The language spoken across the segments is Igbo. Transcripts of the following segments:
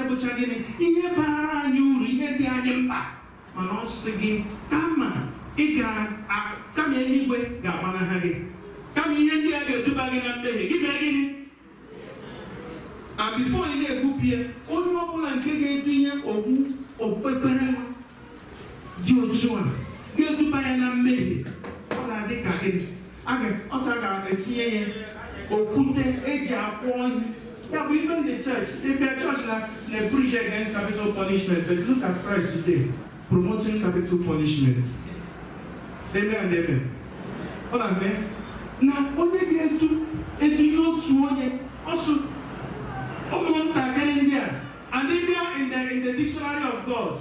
bụcha gịnị ihe bara anyị uru, ihe dị anyị mkpa. Mana ọ sị gị kama ị ga kama eluigwe ga-agbanaha gị, kama ihe ndị a ga-eduba gị na mmehie gị, mee gịnị? And before ị na-egbupie onye ọbụla nke ga-edunye ogbu okpekpere dị otu a ga-eduba ya na mmehie, ọ ga-adị ka gịnị? Ọ sị a ga-etinye ya okwute eji akwọ ihe. Ya bụ, even the church, the church na preach against capital punishment, but look at Christ today promoting capital punishment. Amen and amen. Ọ na-eme na onye ga-edu edunye otu onye ọsụ ụmụntakịrị ndị a, and ndị in the dictionary of God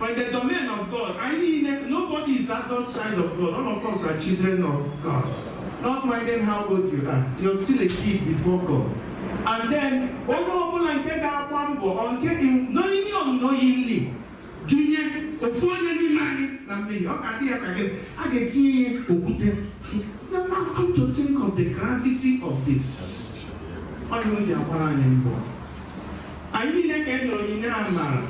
or in the domain of God, anyị niile, nobody is adult side of God. All of us are children of God. Not minding how old you are, you're still a kid before God. And then onye ọbụla nke ga-agba mbọ ọ nke knowingly or unknowingly dunye ofu onye n'ime anyị na mmehie, ọ ga-adị ya ka gịnị? A ga-etinye ya okwute. Now come to think of the gravity of this, onye o ji agbara anyị mbọ, anyị niile ka e nyere onyinye amara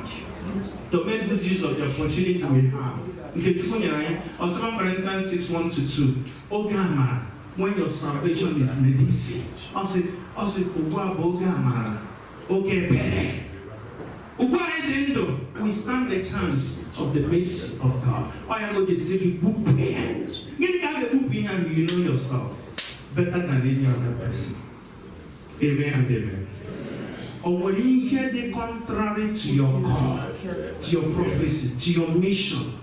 to make good use of the opportunity we have nke Chukwu nyere anyị. 2 Corinthians 6:1-2, oge amara, when your salvation is made easy. Ọ sị ugbu a bụ oge amara, oge ebere. Ugbu a anyị dị ndụ, we stand the chance of the mercy of God. Ọ ya ka o ji si gị gbupụ ya. Gịnị ka a ga-egbupụ ihe ahụ? You know yourself better than any other person. Amen and amen. O nwere ihe dị contrary to your call, to your prophecy, to your mission?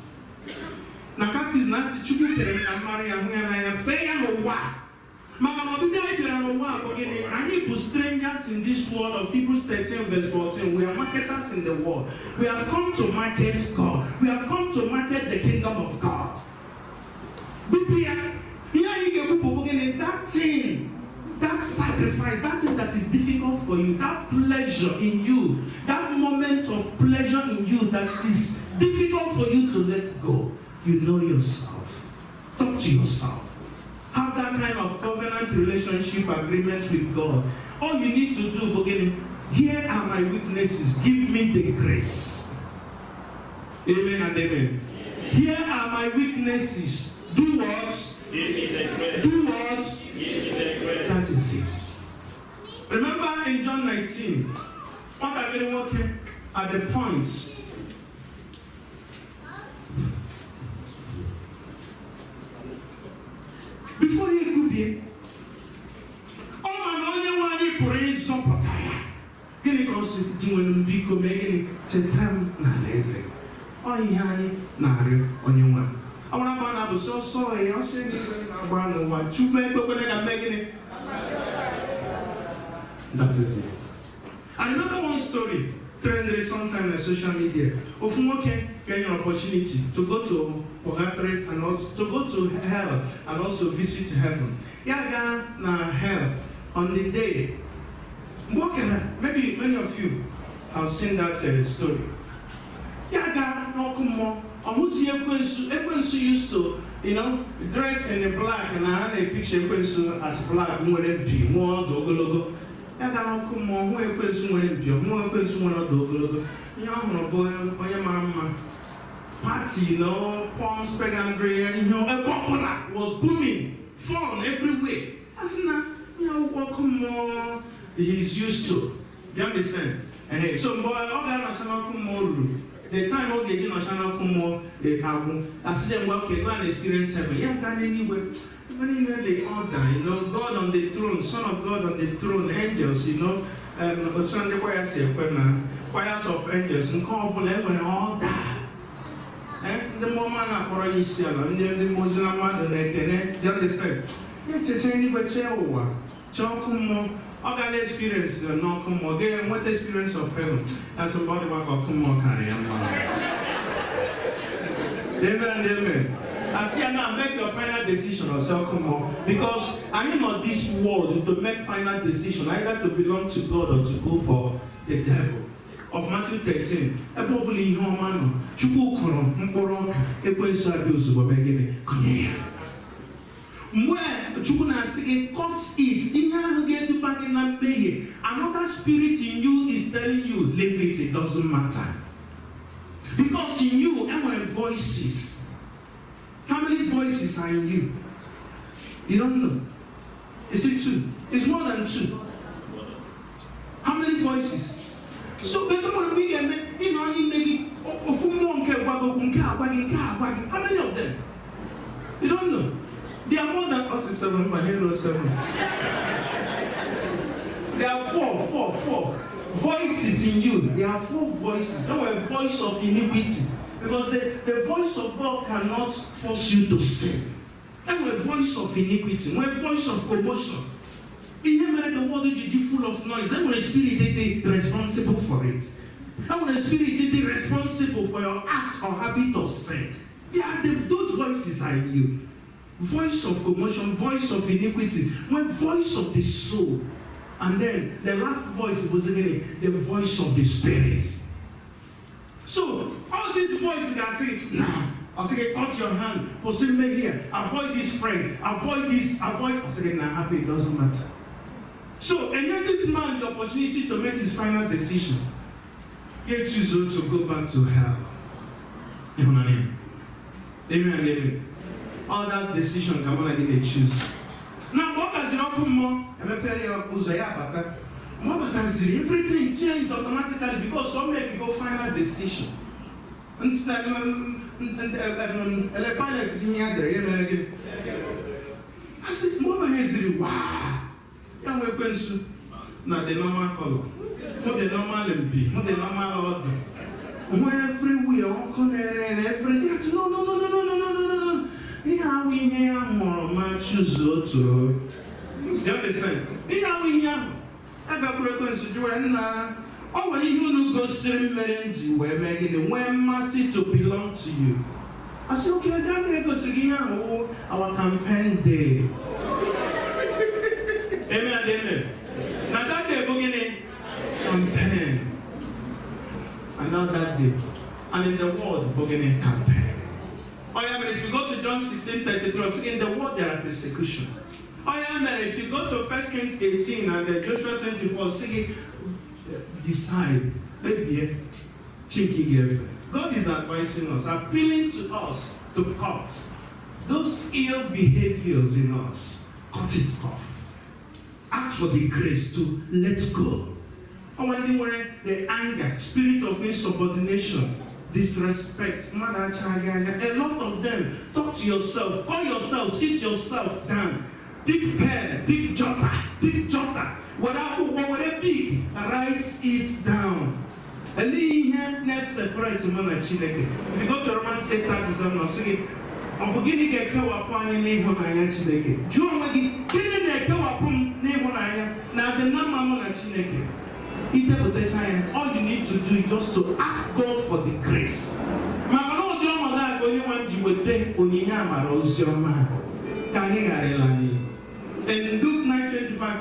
Na catechism na-asị Chukwu kere m ka m mara ya, hụ ya n'anya, fee ya n'ụwa, maka na ọbịbịa anyị bịara n'ụwa bụ gịnị? Anyị bụ strangers in this world of Hebrews 13 verse 14. We are marketers in the world. We have come to market God. We have come to market the kingdom of God. Bupụ ya. Ihe anyị ga-egbupụ bụ gịnị? That thing, that sacrifice, that thing that is difficult for you, that pleasure in you, that moment of pleasure in you that is difficult for you to let go. You know yourself. Talk to yourself. Have that kind of covenant relationship agreement with God. All you need to do, forget, here are my weaknesses. Give me the grace. Amen and amen. Here are my weaknesses. Do what? Give me the grace. Do what? Give me the grace. That is it. Remember in John 19, nwatakịrị nwoke at the point before he kubie, ọ ma na onye nwe anyị pụrụ ịzọpụta ya. Gịnị ka ọ sị? Dị nwere m, biko mee gịnị? Cheta m n'ala eze. Ọ ihe anyị na-arịọ onye nwe anyị. Ọ mara mma na-abụ sọ ọsọ ya ọsọ eluigwe na-agba n'ụwa. Chukwu ekwekwere ka mee gịnị? That is it. I remember one story trended sometime on social media. Ofu nwoke get an opportunity to go to purgatory and also to go to hell and also visit heaven. Ya gaa na hell on the day. Nwoke na, maybe many of you have seen that story. Ya gaa n'ọkụ mmụọ, ọ hụzi ekwensu. Ekwensu used to dress in black, na ha na-epicture ekwensu as black, nwere mpi, nwee ọdụ ogologo. Ya gara ọkụ mmụọ, hụ ekwensu nwere mpi, hụ ekwensu nwere ọdụ ogologo. Ihe ọ hụrụ bụ onye mara mma, party, palms, paganry, ihe ebe ọbụla was booming, fun everywhere. A sị na ihe akwụkwọ ọkụ mmụọ he is used to. You understand? Ehe, so mgbe ọ ga-anọcha n'ọkụ mmụọ ruru the time ọ ga-eji nọcha n'ọkụ mmụọ agwụ, asị ya ngwa, okay, go and experience heaven. Ya gaa n'eluigwe, ebe niile dị order, God on the throne, Son of God on the throne, angels, otu ndị kwaya si ekwe na choirs of angels, nke ọbụla enwere order. Ndị mmụọ ọma na-akpọrọ ya isi ala, ndị mmụọ ozi na mmadụ na-ekene. You understand? Ya echeche eluigwe, chee ụwa, chee ọkụ mmụọ. Ọ gara experience n'ọkụ mmụọ, ga-enweta experience of heaven. Asị mgbe ọ dịkwa ka ọkụ mmụọ karịa ya mma. Amen and amen. Asị ya, now make your final decision. Ọsị ọkụ mmụọ, because anyị nọ this world to make final decision, either to belong to God or to go for the devil. Of Matthew 13, ebe ọ bụla ihe ọma nọ, Chukwu kụrụ mkpụrụ ọka, ekwensu abịa ozugbo mee gịnị? Kụnye ya. Mgbe Chukwu na-asị gị cut it, ihe ahụ ga-eduba gị na mmehie, another spirit in you is telling you, leave it, it doesn't matter. Because in you, enwere voices. How many voices are in you? You don't know. Is it two? It's more than two. How many voices? So, how many of them? You don't know. There are more than us is seven, but here is seven. There are four voices in you. There are four voices. There were voice of iniquity. Because the voice of God cannot force you to sin. And a voice of iniquity, a voice of commotion. In the world is full of noise. And when a spirit is responsible for it. And when a spirit is responsible for your act or habit of sin. Yeah, those voices are in you. Voice of commotion, voice of iniquity, when voice of the soul. And then the last voice was again the voice of the spirit. So all these voices are saying, nah, I say, cut your hand, here, avoid this friend, avoid this, avoid. I say, nah, happy, it doesn't matter. So, and then this man the opportunity to make his final decision. He chooses to go back to hell. You know what I mean? Amen, amen. All that decision, come on, I didn't choose. Now, what does it open more? Everything changed automatically because some make you go final decision. I said, wow. Not the normal color, not the normal MP, not the normal order. Everywhere, everything. I said, no, no, no, no, no, no, no, no, no. Do you understand? To belong to you. I said, okay, that our campaign day. Amen, amen. Now that day, we're campaign. And not that day. And in the world, we're going campaign. Oh yeah, but if you go to John 16:33, in the world there are persecution. Oh yeah, man, if you go to 1 Kings 18 and then Joshua 24, singing, decide, maybe, God is advising us, appealing to us to cut those ill behaviors in us, cut it off. Ask for the grace to let go. Oh, when the anger, spirit of insubordination, disrespect, a lot of them. Talk to yourself, call yourself, sit yourself down. Big pen, big jotter, big jotter. Whatever big, write it down. If you go to Romans 8:37, sing it. All you need to do is just to ask God for the grace. In Luke 9:25,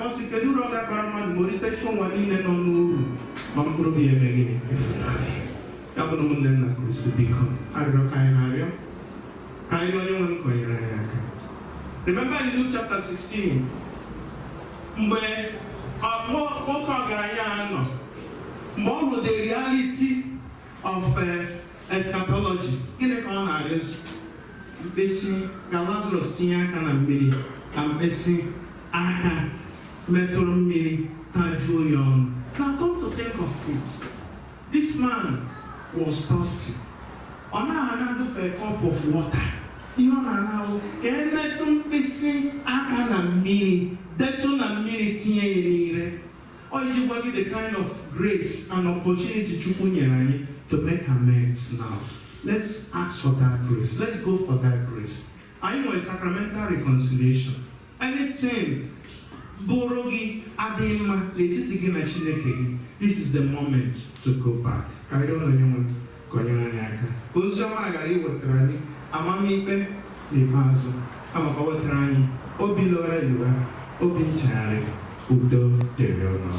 Remember in Luke chapter 16, where the reality of eschatology. Now come to think of it, this man was thirsty. Ọ na-ana for a cup of water. Ihe ọ na-ana ka emetụ mkpịsị aka na mmiri, detụ na mmiri tinye ya n'ire. Ọ iji gwa gị the kind of grace and opportunity Chukwu nyere anyị to make amends now. Let's ask for that grace. Let's go for that grace. Anyị nwere sacramental reconciliation. Anything bụrụ gị adịghị mma n'etiti gị na Chineke gị, this is the moment to go back. Ka anyị rịọ onye nwe ka o nyere anyị aka. Ka ozi ọma ghara iwetara anyị amamikpe n'ikpeazụ, kama ka o wetara anyị obi lọrọ iwe, obi nchegharị, udo dịrị unu.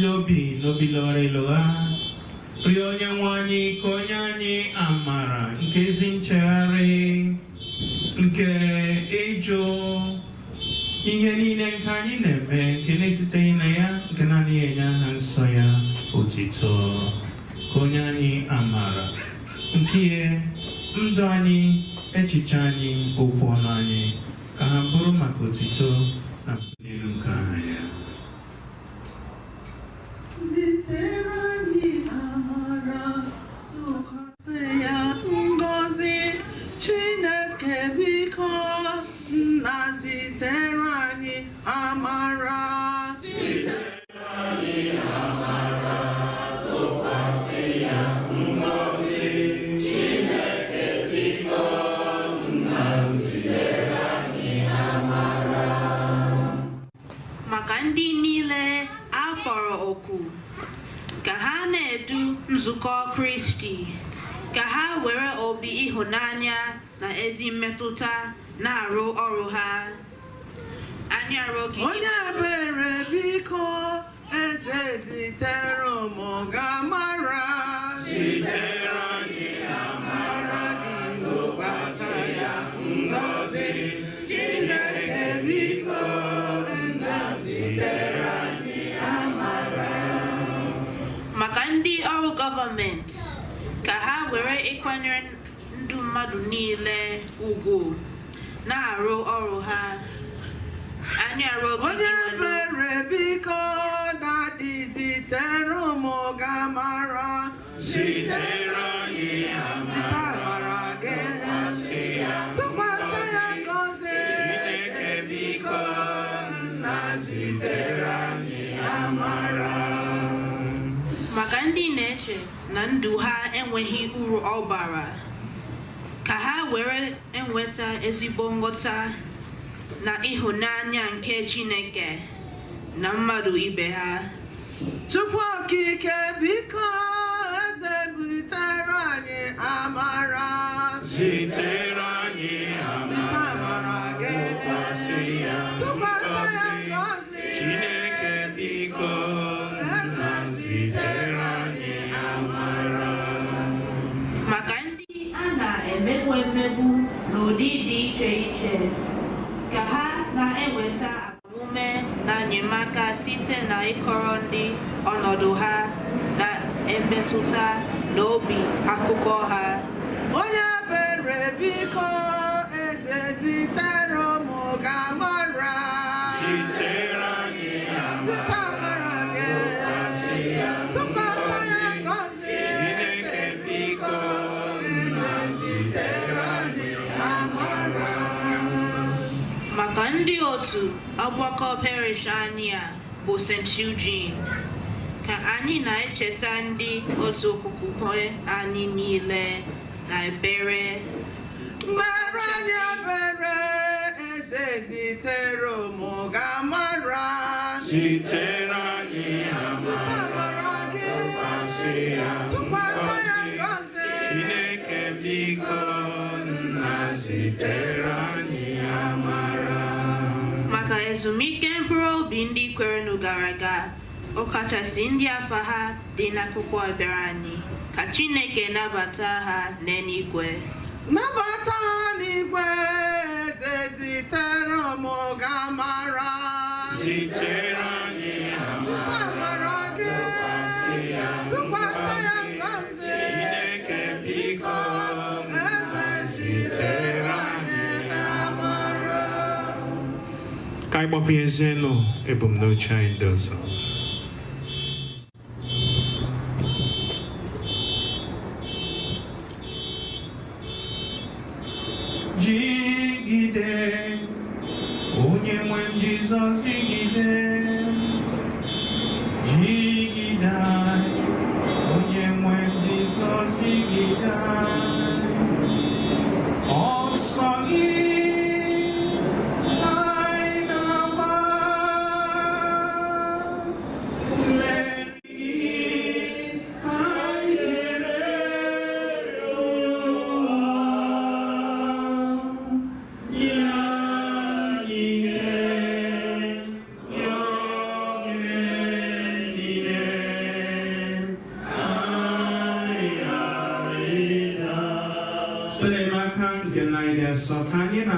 ezi obi n'obi lọghara ịlọgha, rịọ onye nwe anyị ka onye anyị amara nke ezi nchegharị, nke ịjụ ihe niile nke anyị na-eme nke na-esiteghị na ya, nke naanị ya enye aha nsọ ya otito. Ka onye anyị amara nke ihe ndụ anyị, echiche anyị, okwu ọnụ anyị, ka ha bụrụ maka otito na mbuli elu nke aha ya. Zitere anyị amara, tụkwasị ya ngọzi. Chineke biko, nna zitere anyị amara. Maka ndị niile a kpọrọ oku ka ha na-edu nzukọ Kristi, ka ha were obi ịhụnanya na ezi mmetụta na-arụ ọrụ ha. Anyị arịọ gị, Onye ebere biko, eze zitere ụmụ gị amara. Zitere anyị Amara gị, tụkwasị ya ngọzi. Chineke biko, nna zitere anyị amara. Maka ndị ọrụ gọọmenti, ka ha were ịkwanyere ndụ mmadụ niile ugwu na-arụ ọrụ ha. Anyị arịọ gị, Onye Dinwenụ, ebere biko, na-adị zitere ụmụ gị amara. Zitere anyị Amara gị, tụkwasị ya ngọzi. Chineke biko, nna zitere anyị amara. Maka ndị na-eche na ndụ ha enweghị uru ọ bara, ka ha were enweta ezigbo nghọta na ịhụnanya nke Chineke na mmadụ ibe ha. Chukwu okike biko, eze butere anyị amara. Zitere anyị Amara gị, tụkwasị ya tụkwasị ya ngọzi. Chineke biko, eze zitere anyị amara. Maka ndị a na-emegbu emegbu n'ụdị dị iche iche, ka ha na-enweta agbamume na enyemaka site na ịkọrọ ndị ọnọdụ ha na-emetụta n'obi akụkọ ha. Onye ebere biko, eze zitere ụmụ gị amara. Zitere anyị Zite amara gị, tụkwasị ya ngọzi. Chineke biko, eze zitere anyị amara. Maka ndị otu ọgbakọ parish anyị a bụ St. Eugene, ka anyị na-echeta ndị otu okwukwe anyị niile na ekpere. Mere anyị ebere, eze zitere ụmụ gị amara. Zitere anyị Zite amara gị, tụkwasị ya tụkwasị ya ngọzi. Chineke biko, nna zitere anyị amara. Maka ezumike mkpụrụ obi ndị kwerenụ gara aga, ọkachasị ndị afa ha dị n'akwụkwọ ekpere anyị, ka Chineke nabata ha n'eluigwe. Nabata ha n'igwe, eze zitere ụmụ gị amara. Zitere anyị Zite amara gị, tụkwasị ya ngọzi. Chineke biko, eze zitere anyị amara. Ka anyị gbapụnyezienụ ebumnuche anyị ndị ọzọ. Jigide, onye nwe m Jizọs, jigide, jigide anyị, onye nwe m Jizọs, jigide anyị. Ọsọ gị anyị na-agba.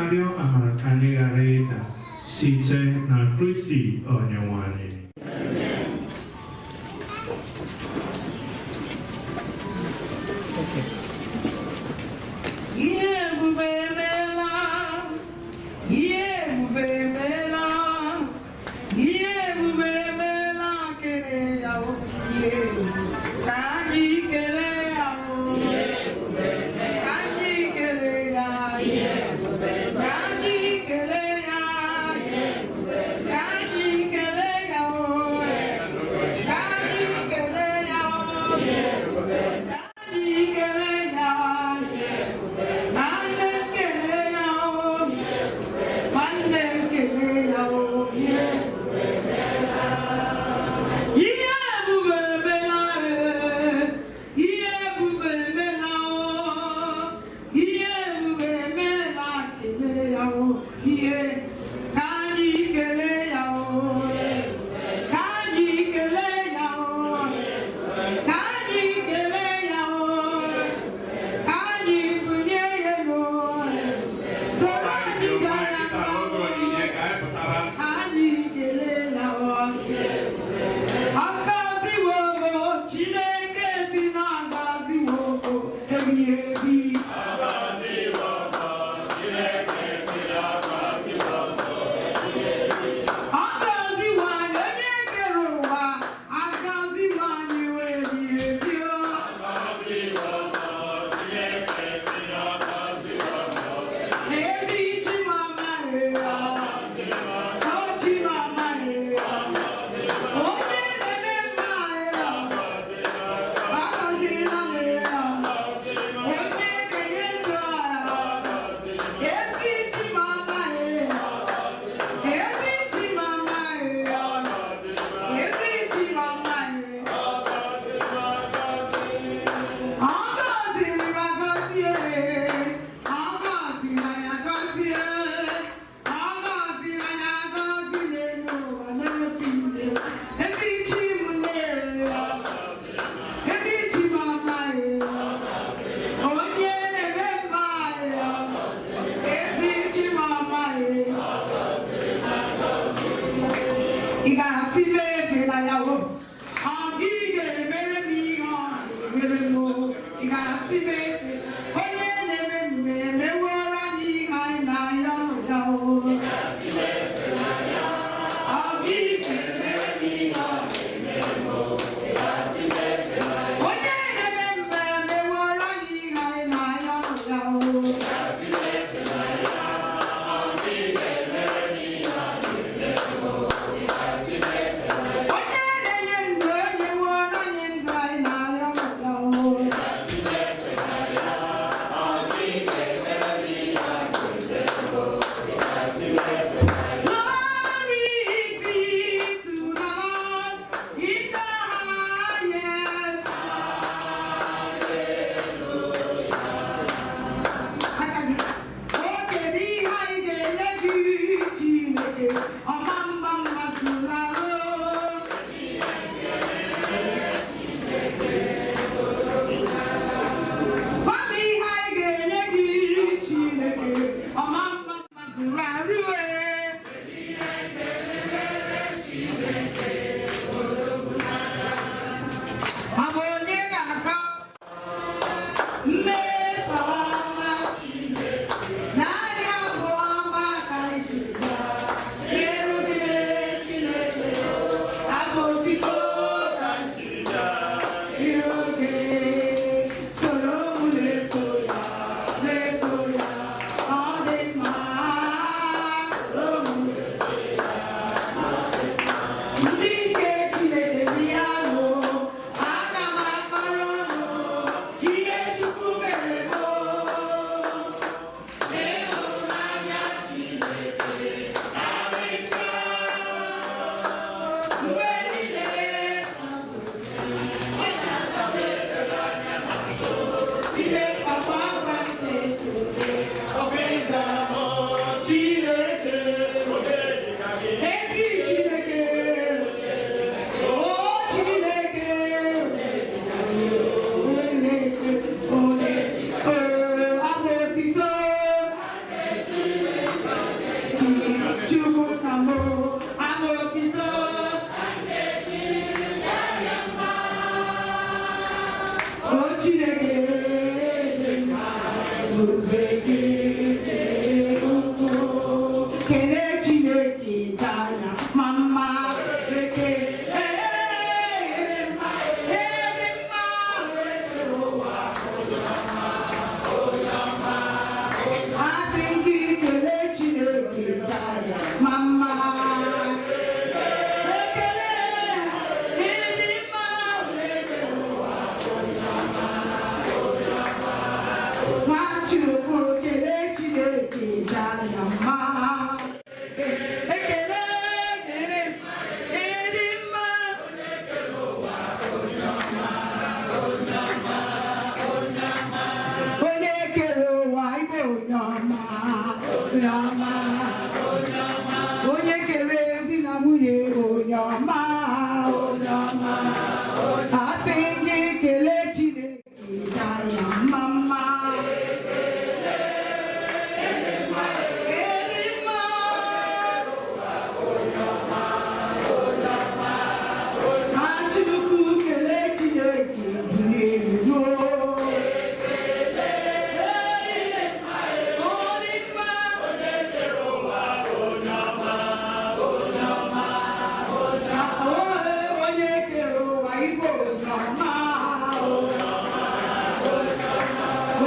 na-arịọ amara ka anyị ghara ịda site na Kristi Onyenwe anyị. Ihe ebube emeela, ihe ebube emeela, ihe ebube emeela, kere ya o, ihe ebube. Ka anyị kelee ya o, ka anyị kelee ya, ka anyị kelee ya, ka anyị kelee ya o, ka anyị kelee ya o, ka anyị kelee ya. Nwanne m kelee ya o, nwanne m kelee ya o. Ihe ebube emela, Igbo ọma.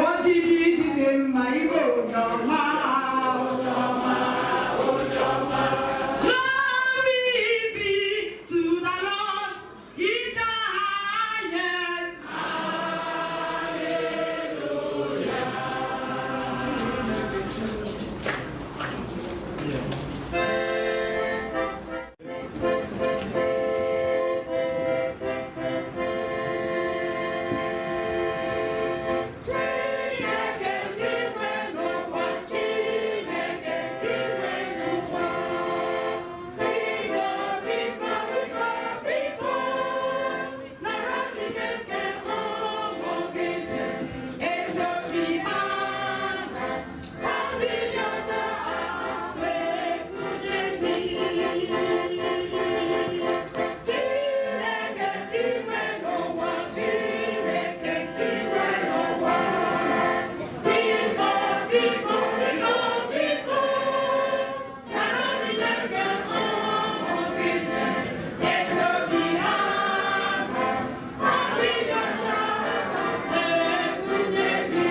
Ojiji dị mma Igbo ọma. Glory be to the Lord, He the highest. Chineke dị nwe n'ụwa, Chineke dị nwe n'ụwa. Biko, biko, biko, biko, nara Chineke ụmụ gị ji ezi obi ha na obi dị ọcha na-ekwusi gị. Chineke dị nwe n'ụwa, Chineke dị nwe n'ụwa. Biko, biko, biko, biko, nara Chineke ụmụ gị ji ezi obi ha na obi dị ọcha na-ekwunye gị.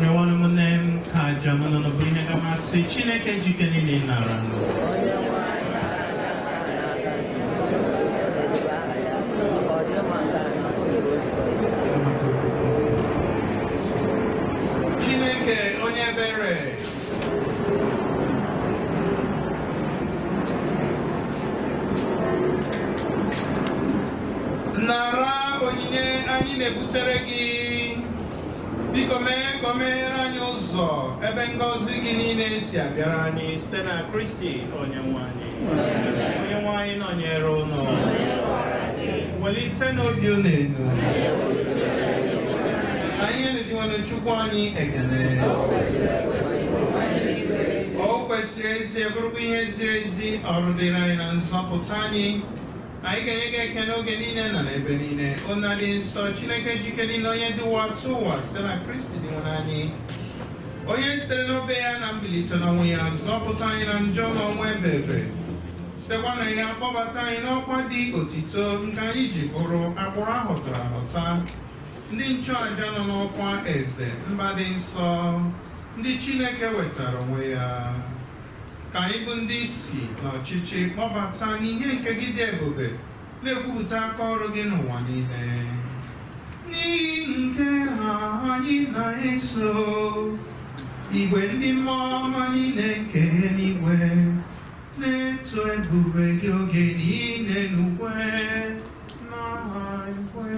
Nwanne m nne m ka aja m nọ n'ọbụ ihe ga-amasị Chineke jike niile nara ndụ. Chineke onye ebere, nara onyinye anyị na-ebutere gị. Biko mee ka o meghere anyị ụzọ ebe ngọzi gị niile si abịara anyị site na Kristi onye nwe anyị. Onye nwe anyị nọnyere unu. Welite n'obi unu elu. Anyị na-edinwanụ Chukwu anyị ekele. O kwesịrị ezi bụrụkwa ihe ziri ezi ọrụ dịrị anyị na nzọpụta anyị. Anyị ga-enye gị ekele oge niile na n'ebe niile. Nna dị nsọ, Chineke jike niile, onye dị ụwa tụ ụwa site na Kristi dị nwe anyị. Onye sitere n'obe ya na mbilite n'ọnwụ ya zọpụta anyị na njọ na ọnwụ ebe ebe. Sitekwa na ya kpọbata anyị n'ọkwa dị otito nke anyị ji bụrụ agbụrụ ahụtara ahụta. Ndị nchụàja nọ n'ọkwa eze, mba dị nsọ, ndị Chineke wetara onwe ya. Ka anyị bụ ndị isi n'ọchịchị kpọbata n'ihe nke gị dị ebube, na-ekwupụta aka ọrụ gị n'ụwa niile. N'ihi nke ha anyị na-eso igwe ndị mmụọ ọma niile nke eluigwe na-eto ebube gị oge niile n'ukwe na ekwe.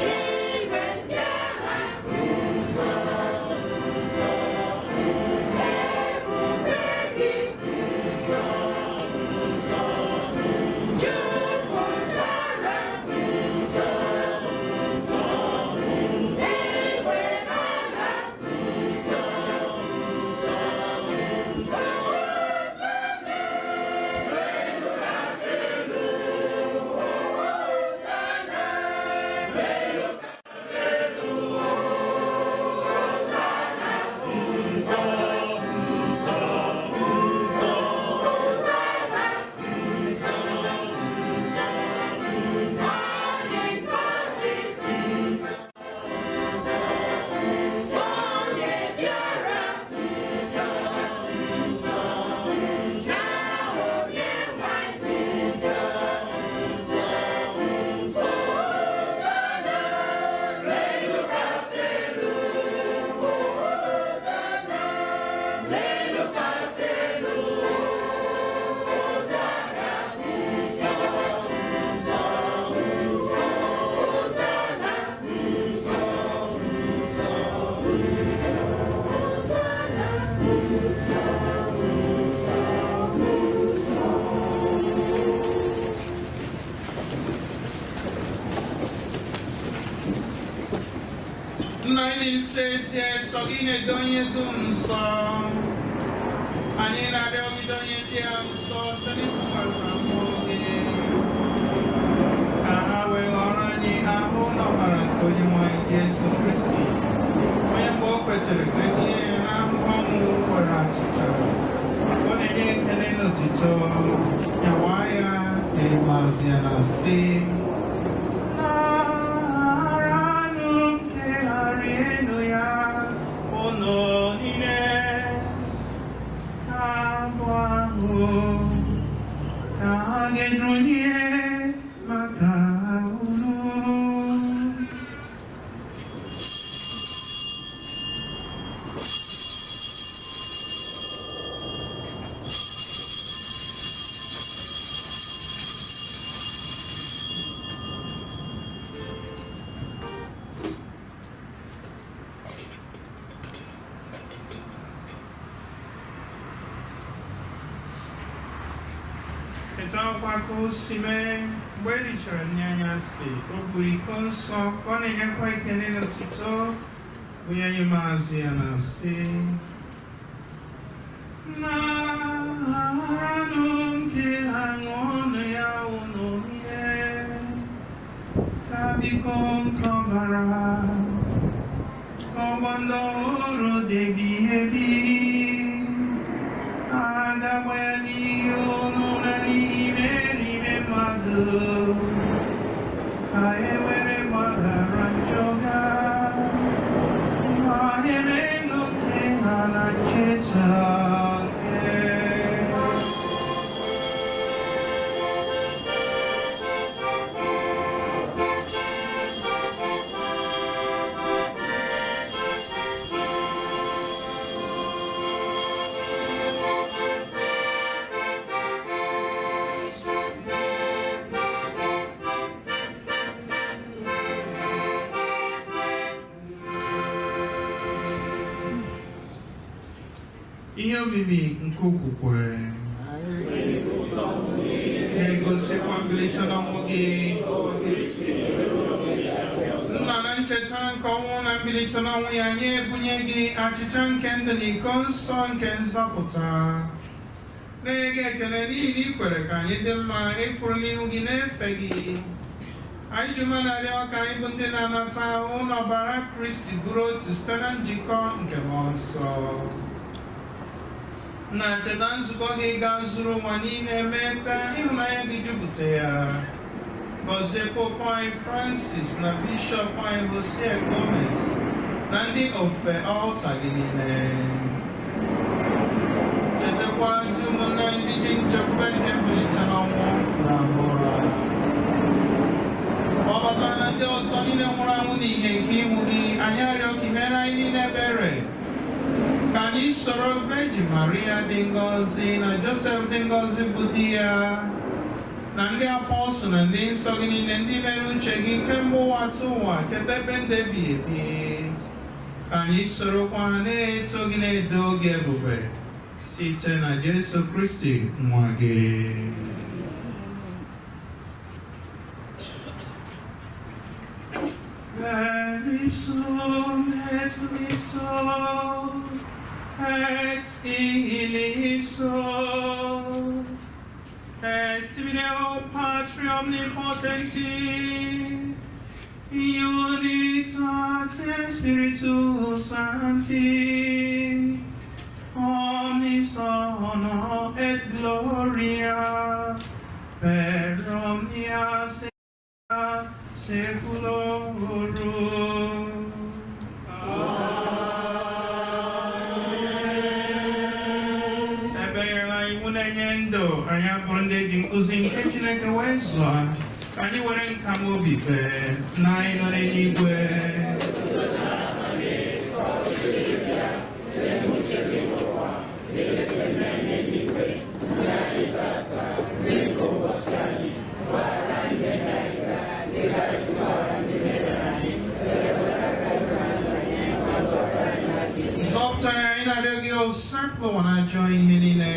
Chineke, Dị nsọ ezie, sọ gị na-edo onye dum nsọ. Anyị na-arịọ gị donye ndị a nsọ site n'ịtụkwasị mmụọ gị, ka ha wee ghọrọ anyị ahụ na ọbara nke Onyenwe anyị Jesu Kristi, onye mgbe o kwetere ka e tinye ya n'ahụhụ ọnwụ were achịcha, ọ na-enye ekele n'otito, nyawa ya, na-ịgbazi ya na sị: Naranụ kegharịnụ ya, unu niile, abụ ahụ ka a ga-edunye maka unu. Etu akwụkwọ aka o si mee, mgbe e richara nri anyasị, o buru iko nsọ ka ọ na-enyekwa ekele na otuto, onye anyị maazị ya na-asị: Naranụ nke aṅụnụ ya, unu niile, ka biko nke ọbara ka ọgbọ ndị ọhụrụ dị ebighị ebi agagba ya n'ihe unu na n'ime n'ime mmadụ, ka e were gbaghara njọ ha, ma emenụ nke ha na ncheta nke. Ihe omimi nke okwukwe na-egosikwa mbilite n'ọnwụ gị, nna, na ncheta nke ọnwụ na mbilite n'ọnwụ ya, nye ebunye gị achịcha nke ndụ na iko nsọ nke nzọpụta, na-enye gị ekele n'ihi na ị kwere ka anyị dị mma ịkwụrụ n'ihu gị na-efe gị. Anyị ji mmanarịọ ka anyị bụ ndị na-anata ahụ n'ọbara Kristi bụrụ otu site na njikọ nke Mmụọ Nsọ. Na ncheta nzukọ gị gaa zuru ụwa niile, mee ka ịhụnanya gị jupụta ya. Gọzie Popu anyị Francis na Bishọp anyị Lucia Gomez na ndị ofe ọlta gị niile. Chetakwazi ụmụnne anyị ndị ji nchekwube nke mbilite n'ọnwụ na ụra, ọ batara na ndị ọzọ niile nwụrụ anwụ n'ihe nke ihu gị. Anyị arịọ ka i mere anyị niile ebere, ka anyị soro Virgin Maria dị ngọzi na Joseph dị ngọzi bụ di ya, na ndị apọstụl na ndị nsọ gị niile ndị mere uche gị kemgbe ụwa tụ ụwa, keta ebe ndụ ebighị ebi. Ka anyị sorokwa ha na-eto gị, na-edo gị ebube site na Jesu Kristi nwa gị. Per ipsum et cum ipso et in ipso est in Deo Patri omnipotenti, unitate Spiritus Sancti, omnis honor et gloria per omnia saeculorum. Ebe nyere anyị iwu na-enye ndụ, anyị abụrụ ndị ji nkụzi nke Chineke wee zụọ, ka anyị were nka m obi kpee na anyị nọ n'eluigwe. Zọpụta anyị, anyị na-arịọ gị, osapụ na ajọ ihe niile,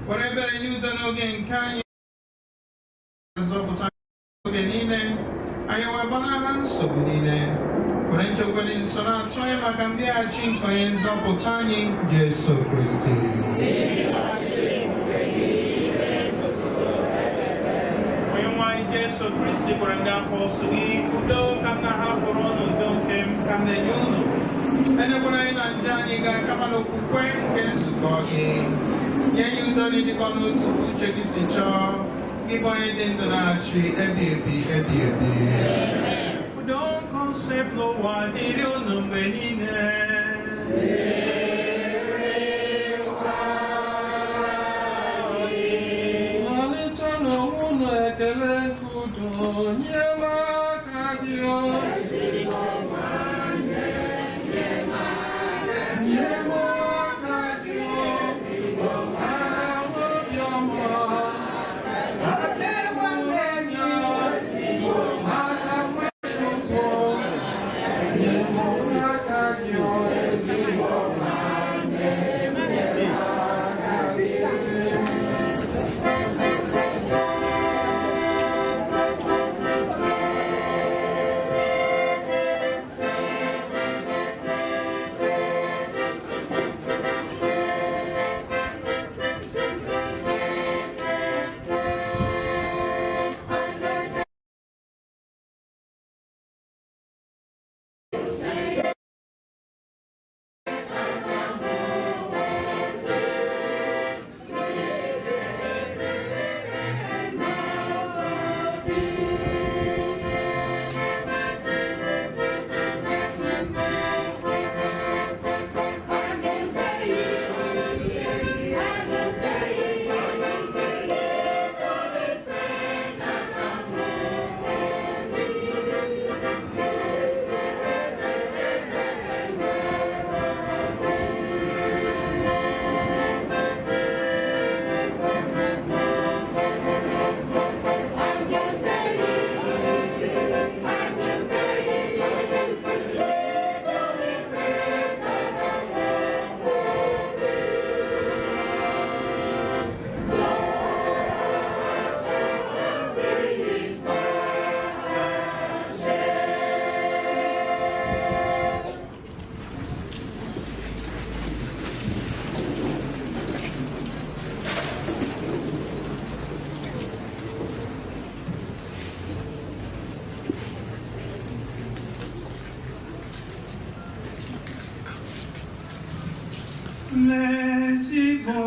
were ebere nye udo n'oge nke anyị, zọpụta anyị oge niile, anyị wee gbanaha nsogbu niile. Were nchekwa dị nsọ na-atụ anya maka mbịaghachi nke onye nzọpụta anyị Jesu Kristi. Onye nwe anyị Jesu Kristi gwara ndị apọstụl gị, udo ka m na-ahapụrụ unu, udo nke m ka m na-enye unu. Elekwala anyị na njọ anyị gaa, kama n'okwukwe nke nzukọ gị. Nye ya udo na ịdịkọ n'otu uche gị si chọọ, gị bụ onye dị ndụ na-achị ebi ebi ebi ebi. Udo nke ụwa dịrị unu mgbe niile. Malite n'onwe unu ekele nke udo nye m aka gị o. Nye m aka gị o. Ara m obiọma. Aka nwanne gị o. Aka nwanne Chukwu. Nye m aka gị o. Ezigbo nwanne m. Aka gị. N'ezigbo,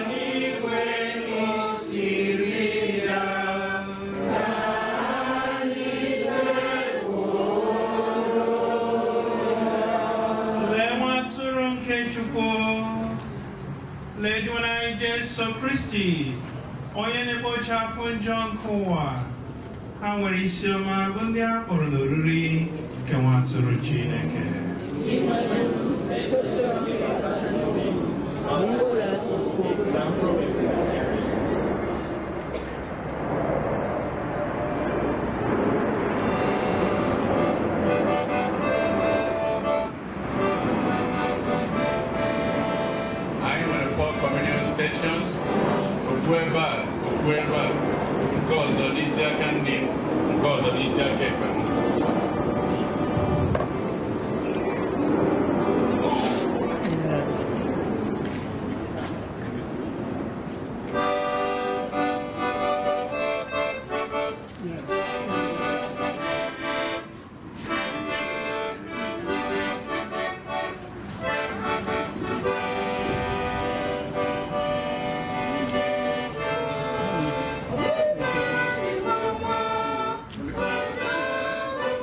n'igwe osiri ya. Lee nwa atụrụ nke Chukwu, lee Dinwenụ Jesu Kristi, onye na-ekpochapụ njọ nke ụwa. Ha nwere isi ọma bụ ndị a kpọrọ n'oriri nke nwa atụrụ Chineke. Anyị nwere four communion stations, ofu ebe a, ofu ebe a, nke ọzọ n'isi aka nri, nke ọzọ n'isi aka ekpe. Thank you.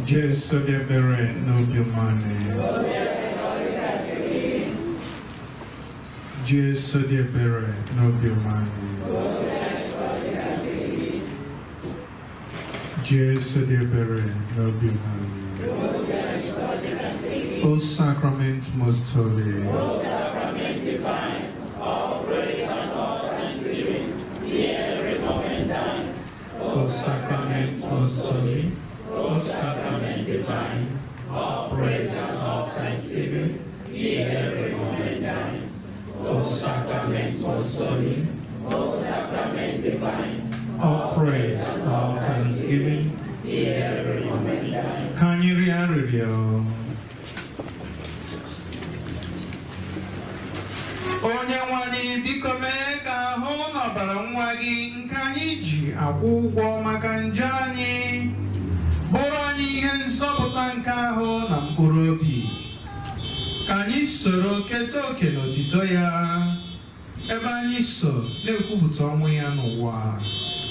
Jesu dị ebere n'obi umeala. Jesu dị ebere n'obi umeala. Jesu dị ebere n'obi umeala. O sacrament most holy, O sacrament divine, all praise and all thanksgiving, be every moment thine. O sacrament most holy, O sacrament divine, all praise and all thanksgiving, be every moment thine. O sacrament most holy, O sacrament divine, all praise, all thanksgiving, be every moment thine. Ka anyị rịọ arịrịọ. Onye nwe anyị, biko mee ka ahụ na ọbara nwa gị nke anyị ji akwụ ụgwọ maka njọ anyị bụrụ anyị ihe nzọpụta nke ahụ na mkpụrụ obi, ka anyị soro keta oke n'otito ya ebe anyị so na-ekwupụta ọnwụ ya n'ụwa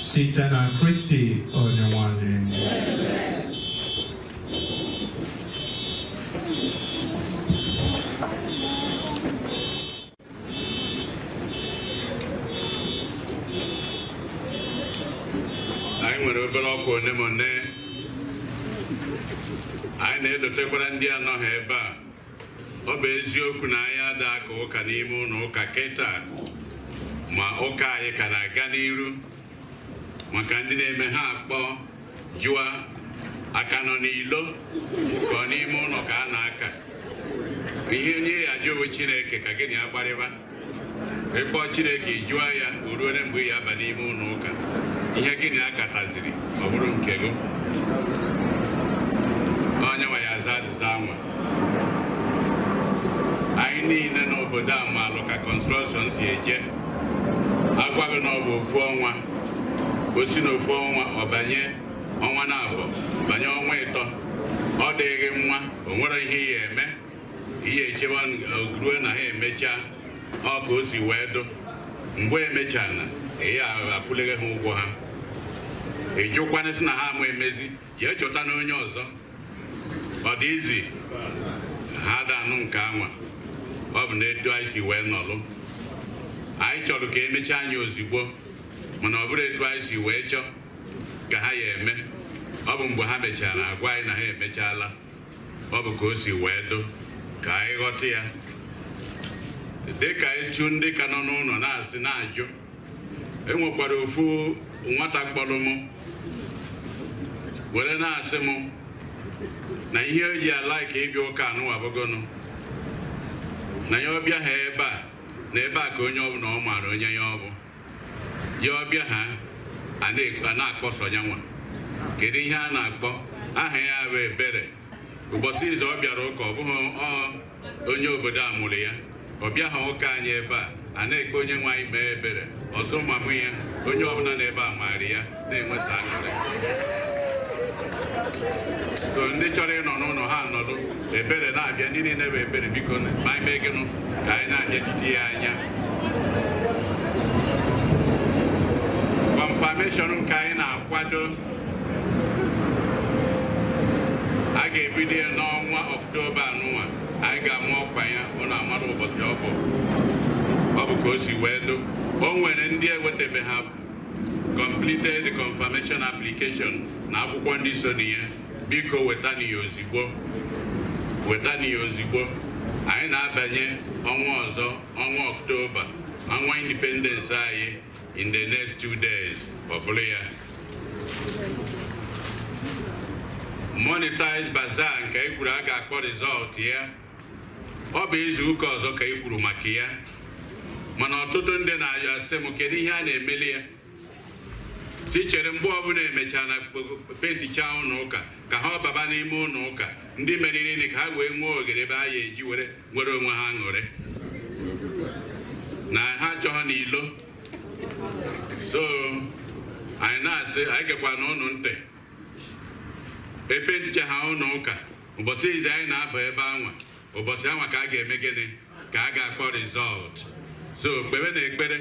site na Kristi onye nwe anyị. Anyị nwere obere ọkwa one ma one anyị na-edotekwara ndị anọghị ebe a. Ọ bụ eziokwu na anyị ada aka ụka n'ime ụlọ ụka kịta, ma ụka anyị ka na-aga n'iru maka ndị na-eme ha akpọ jụa aka nọ n'ilo ka ọ n'ime ụlọ ka a na-aka ihe onye ya jụ bụ Chineke ka gịnị ya gbarịba. Ịkpọ Chineke jụọ ya o ruo mgbe ya aba n'ime ụlọ ụka, ihe gịnị a kataziri ọ bụrụ nke gị, onye nwe ya aza azịza anwa. Anyị niile n'obodo a maalụ ka kọnstrọkshọn si eje. Agwaghị na ọ bụ ofu ọnwa, o si n'ofu ọnwa ọ banye ọnwa na abụọ, banye ọnwa ịtọ, ọ dịghị mma, o nwere ihe ya eme, ihe echebe ruo na ha emechaa. Ọ ka o si wee dụ mgbe emechaa na ya akwụleghị ha ụgwọ ha, ị jụkwana sị na ha ama emezi, jee chọta na onye ọzọ. Ọ dị izi ha da anụ nke anwa. Ọ bụ na etu anyị si wee nọlụ, anyị chọrọ ka emechaa anyị ozugbo, mana ọ bụrụ etu anyị si wee chọọ ka ha ya eme. Ọ bụ mgbe ha mechara agwa anyị na ha emechaala. Ọ bụ ka o si wee dụ ka anyị ghọta ya. Dịka etu ndị ka nọ n'ụlọ na-asị na-ajụ, enwekwara ofu nwata kpọrọ m were na-asị m na ihe o ji ala ka ịbịa ụka anụwabụgonụ na ya ọbịa ha ebe a na ebe a ka onye ọbụla ọ maara onye ya ọ bụ ya ọbịa ha a na-akpọsọ ya nwa. Kedu ihe a na-akpọ aha ya bụ Ebere. Ụbọchị izu ọ bịara ụka, ọ bụghị onye obodo a mụrụ ya, ọ bịaghị ụka anyị ebe a a na-ekpe onye nwe anyị mee ebere ọzọ mamụ ya, onye ọbụla n'ebe a maara ya na-enwesa aṅụrị. So ndị chọrọ ịnọ n'ụlọ ha nọdụ, ebere na-abịa, ndị niile bụ ebere, biko ma anyị mee gịnụ ka anyị na-abịachite ya anya. Confirmation nke anyị na-akwado a ga-ebido ya n'ọnwa Ọktoba anụnwa, anyị ga-ama ọkwa ya, ụnụ amara ụbọchị ọ bụ. Ọ bụ ka o si wee dụ. O nwere ndị ewetebe ha completed confirmation application na akwụkwọ ndị so na ya, biko wetana ya ozigbo, wetana ya ozigbo. Anyị na-abanye ọnwa ọzọ, ọnwa Ọktoba, ọnwa independence anyị in the next 2 days, ọ bụrụ ya. Monetize bazaar nke e kwuru a ga-akpọ result ya, ọ bụ izu ụka ọzọ ka e kwuru maka ya, mana ọtụtụ ndị na-asị m kedu ihe a na-emeli ya. Si chere mgbe ọbụla emechaa na pentichaa ụlọ ụka ka ha ọbaba n'ime ụlọ ụka, ndị meriri ka ha wee nwee oghere ebe ha ga-eji were nwere onwe ha aṅụrị na ha achọghọ n'ilo. So anyị na-asị anyị gekwa na ụnụ ntị, epenticha ha ụlọ ụka ụbọchị izu anyị na-aba ebe anwa, ụbọchị anwa ka a ga-eme gịnị, ka a ga-akpọ result. So kpebe na ekpere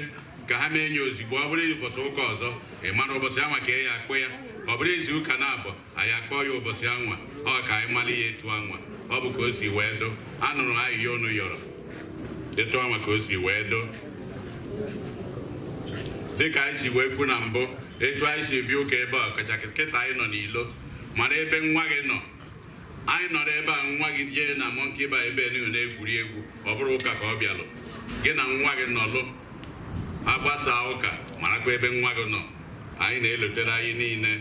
Ka ha mee nye ozugbo ọ bụrụ ụbọchị ụka ọzọ ị mara ụbọchị anwa ka ya akpọ ya ọ bụrụ izu ụka na-abụ anyị akpọ ya ụbọchị anwa ọ ka anyị mara ya etu anwa ọ bụ ka o si wee do anụrụ ahịhịa unu yọrọ etu anwa ka o si wee do dịka anyị si wee kwu na mbụ etu anyị si bịa ụka ebe a kacha kịta anyị nọ n'ilo mara ebe nwa gị nọ anyị nọrọ ebe a nwa gị jee na Monkey Bar ebe niile na-egwuri egwu ọ bụrụ ụka ka ọ bịalụ gị na nwa gị nọlụ agbasa ụka marakwa ebe nwa gị nọ anyị na-elotere anyị niile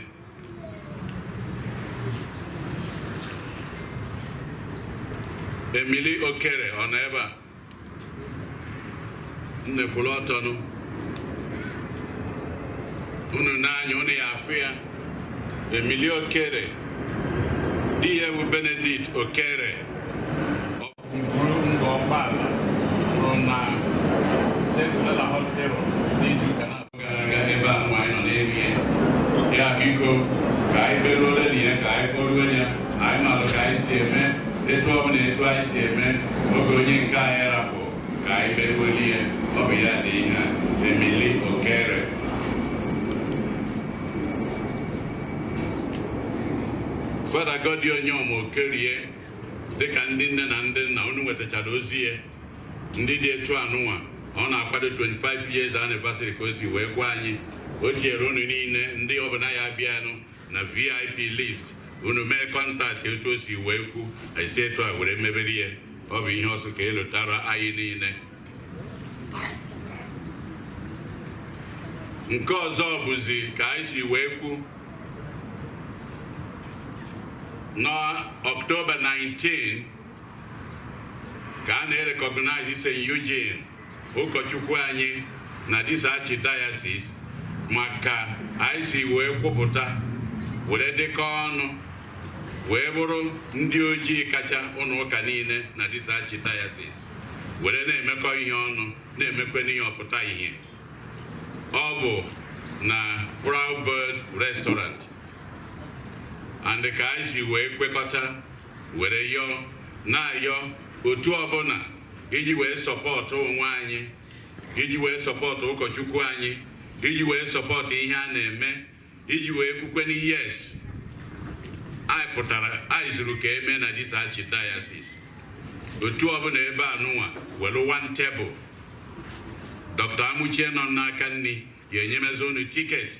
Emily Okere ọ nọ ebe a nne kwụrụ ọtọnụ unu n'anya unu ya afụ ya Emily Okere di ya bụ Benedict Okere Ngọfala rụrụ na Central Hospital n'izu ụka na-abụ gara aga ebe a nwa anyị nọ n'elu ya ya biko ka anyị beruole na ya ka anyị kpọruo ya anyị malụ ka anyị si eme etu ọbụla etu anyị si eme oge onye nke anyị rapụ ka anyị beruole ya ọ bụ ya dị ihe a Emily Okere. Fada Godi Onyeọma Okerie dịka ndị nne na ndị nna unu nwetachara ozi ya ndị dị etu anụnwa ọ na-akwado 25 years anniversary ka o si wee gwa anyị o tinyere unu niile ndị ọbụla ya bịanụ na VIP list unu mee kọntaktị etu o si wee kwu esi etu a were mebere ya ọ bụ ihe ọsọ ka elotara anyị niile. Nke ọzọ bụzi ka anyị si wee kwu n'Ọktoba 19 ka a na-erekọgnaịz St. Eugene ụkọchukwu anyị na this archdiocese maka anyị si wee kwupụta were dịkọ ọnụ wee bụrụ ndị ojii kacha ụlọ ụka niile na this archdiocese were na-emekọ ihe ọnụ na-emekwe n'ihe ọpụta ihe. Ọ bụ na Proud Bird Restaurant and ka anyị si wee kwekọta were yọọ na-ayọ otu ọbụla iji wee sọpọtụ onwe anyị iji wee sọpọtụ ụkọchukwu anyị iji wee sọpọtụ ihe a na-eme iji wee kwukwe na yes anyị pụtara anyị zuru ka eme na this archdiocese otu ọbụla ebe a nụnwa were one table Dr. Amuchie nọ n'aka nri ga-enyemezi unu tiketi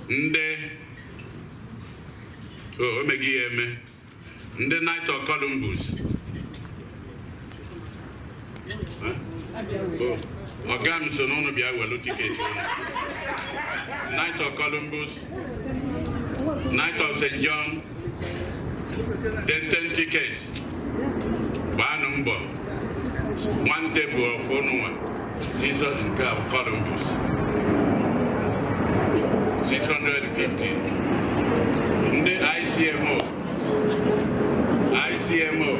ndị o meghị ya eme ndị Knight of Columbus ọga m so n'ụnụ bịa welu tiketi unu Knight of Columbus, Knight of St. John, 10 tickets gbaanụ mbọ one table of ụnụnwa Caesar nke of Columbus 650 ndị ICMO ICMO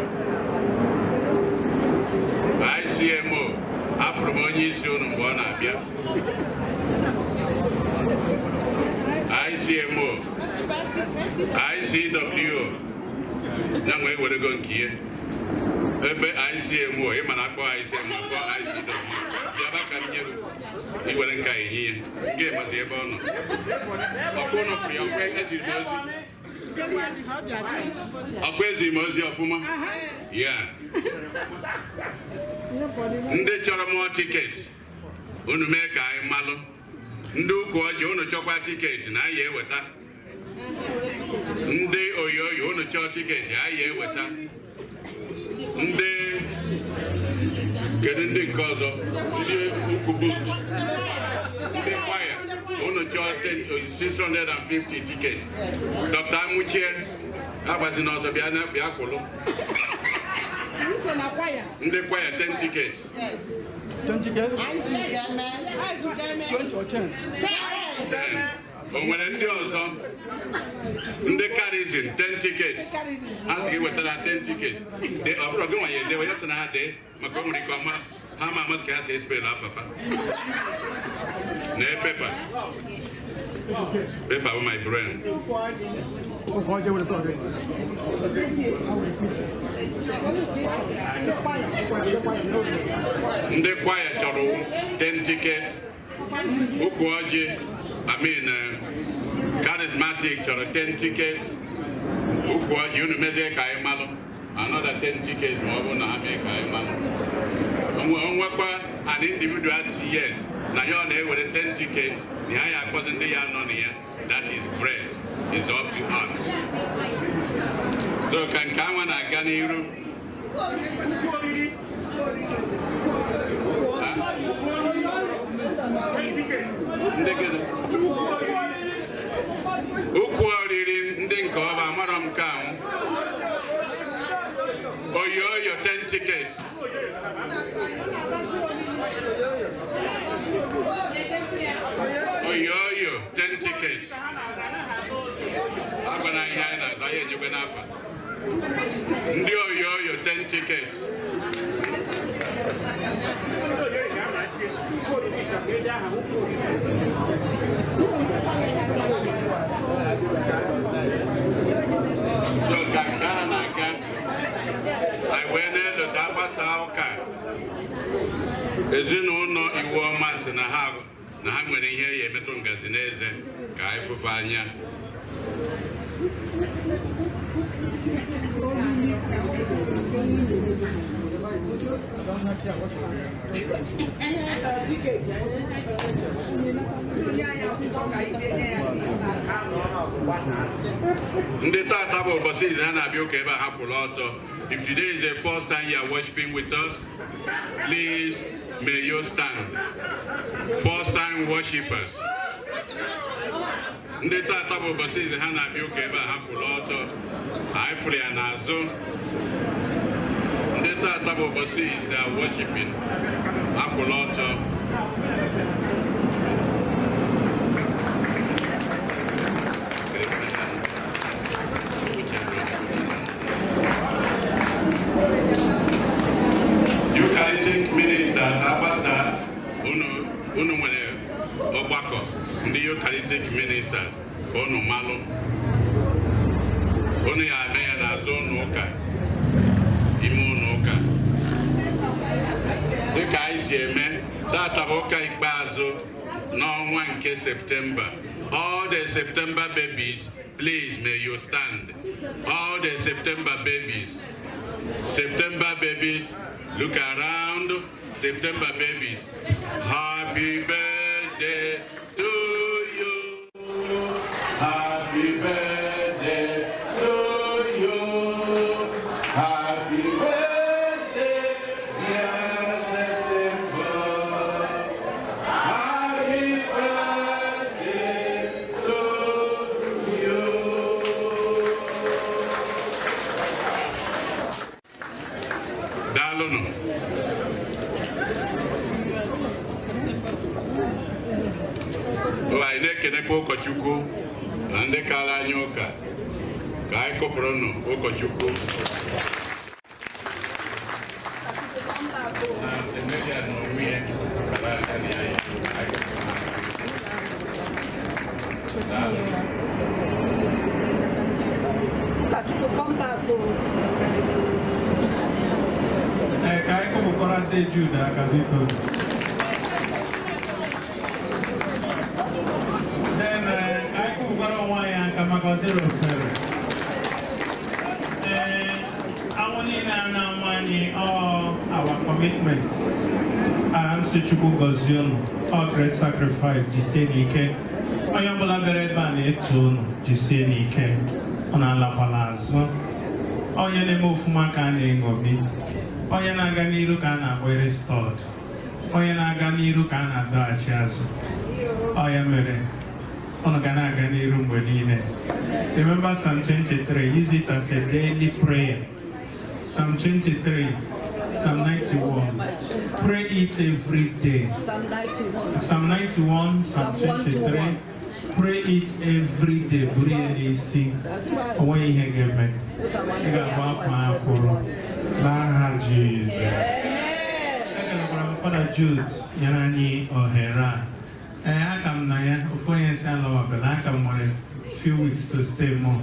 ICMO afụrụ m onye isi unu mgbe ọ na-abịa ICMO ICWO ya nwee werego nke ihe ebe ICMO ị ma na akpọ ICMO akpọ ICWO bịaba ka m nye iwere nka enyi ya nke mazi ebe ọ nọ ọkụ ụnụ fụrụ ya ọkụ eziri m ozi ọkụ eziri m ozi ọfụma ya ndị chọrọ mụọ tiketi unu mee ka anyị malụ ndị ukwu ọjị unu chọkwa tiketi na anyị eweta ndị oyoyo unu chọọ tiketi anyị eweta ndị kedu ndị nke ọzọ ndị ukwu but ndị kwaya unu chọọ 650 tiketi Dr. Amuchie agbazina ọzọ bịa kwụlụ ndị kwaya 10 tickets. 10 tickets? 20 or 10? 10. O nwere ndị ọzọ ndị karizin 10 tickets ha sị gị wetara 10 tickets ọ bụrụ gị nwanye edewe ya sị na ha dee maka o nwere ike ọma ha ma amasị ka ha si espelu afafa na pepa pepa bụ my brain. Ndị kwaya chọrọ 10 tickets. Ukwu ọjị, I mean, charismatic chọrọ 10 tickets. Ukwu ọjị, unu mezie ka anyị malụ. Another 10 tickets ma ọ bụrụ na ha mee ka anyị malụ. Onwekwa an individual yes na ya ọ na-ewere 10 tickets na ya akpọzi ndị ya nọ na ya. That is great. It's up to us. So ka nke anwa na-aga n'iru. Ukwu oriri ndị nke ọba amarọ m nke anwụ. Oyoyo 10 tickets. Oyoyo 10 tickets. Agwana ihe anyị na-aza ya ejekwe n'afa. Ndị oyoyo 10 tickets. So ka nke a na-aga, anyị wee na-elota agbasa ụka. Ezinụlọ iwu ọma si na ha nwere ihe ya emetụ ngazi n'eze ka anyị fụfe anya. Ndị tata bụ ụbọchị izu ha na-abịa ụka ebe a ha kwụrụ ọtọ. If today is the first time you are worshiping with us, please may you stand. First time worshipers. Ndị tata bụ ụbọchị izu ha na-abịa ụka ebe a ha kwụrụ ọtọ. Anyị fụrụ ya n'azụ. Ndị tata bụ ụbọchị izu they are worshiping. Ha kwụrụ ọtọ. Eucharistic ministers agbasa unu nwere ọgbakọ ndị Eucharistic ministers ka unu malụ unu ya eme ya n'azụ ụlọ ụka ime ụlọ ụka dịka anyị si eme tata bụ ụka ikpeazụ n'ọnwa nke Septemba. All the September babies, please may you stand. All the September babies. September babies, look around. September babies, happy birthday to you. Happy birthday to you. Happy birthday, dear September. Happy birthday to you. Daalụnụ. Anyị na-ekenekwa ụkọchukwu na ndị kara anyị ụka ka anyị kụpụrụnụ ụkọchukwu. Na Semeria na onwe ya kara aka na anyị. Daalụ. Ee, ka anyị kụpụkwara ndị Jude aka biko. Then ka anyị kụpụkwara onwe anyị aka maka ọ dịrị ofere. Ee, anwụ niile a na-anwụ anyị ọ our commitment. Nsị Chukwu gọzie unu. Ọ great sacrifice, jisie n'ike. Onye ọbụla bịara ebe a na-eto unu, jisie n'ike. Ọ na-alakwala azụ. Onye na-eme ofụma ka a na-eṅomi. Onye na-aga n'iru ka a na-akpọ restored. Onye na-aga n'iru ka a na-adọghachi azụ. Ọ ya mere unu ga na-aga n'iru mgbe niile. Remember Psalm 23, use it as a daily prayer. Psalm 23, Psalm 91. Pray it every day. Psalm 91, Psalm 23. Pray it every day. Buru ya n'isi. O nweghị ihe ga-eme. Ị ga-agba akwa akwụrụ n'aha Jizọs. Ekelekwara m Fada Jude nyere anyị ohere a. Ee, aka m na ya, ofu onye si alọwabela, aka m nwere few weeks to stay more.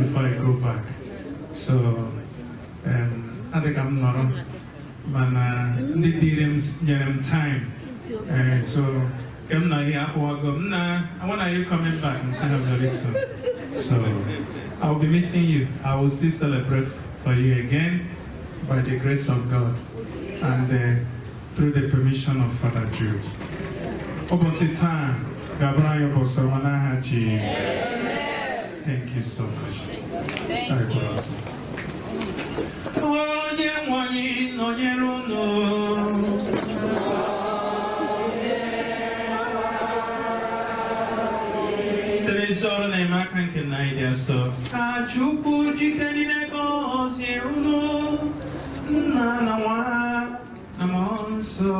before I go back. So, adịka m nọrọ mana ndị dịrị m nyere m time. So, ke m nọ here akpọwago m na, "When are you coming back?" M sị ha, "Very soon." So, I will be missing you. I will still celebrate for you again by the grace of God and through the permission of Father Jude. Ụbọchị taa ga-abụrụ anyị ụbọchị ọma n'aha Jizọs. Thank you so much. Thank you. Onye nwe anyị nọnyere unu. Site n'ezi ọrụ na enyemaka nke nna anyị dị nsọ, ka Chukwu jike niile gọzie unu, Nna na Nwa na Mmụọ Nsọ.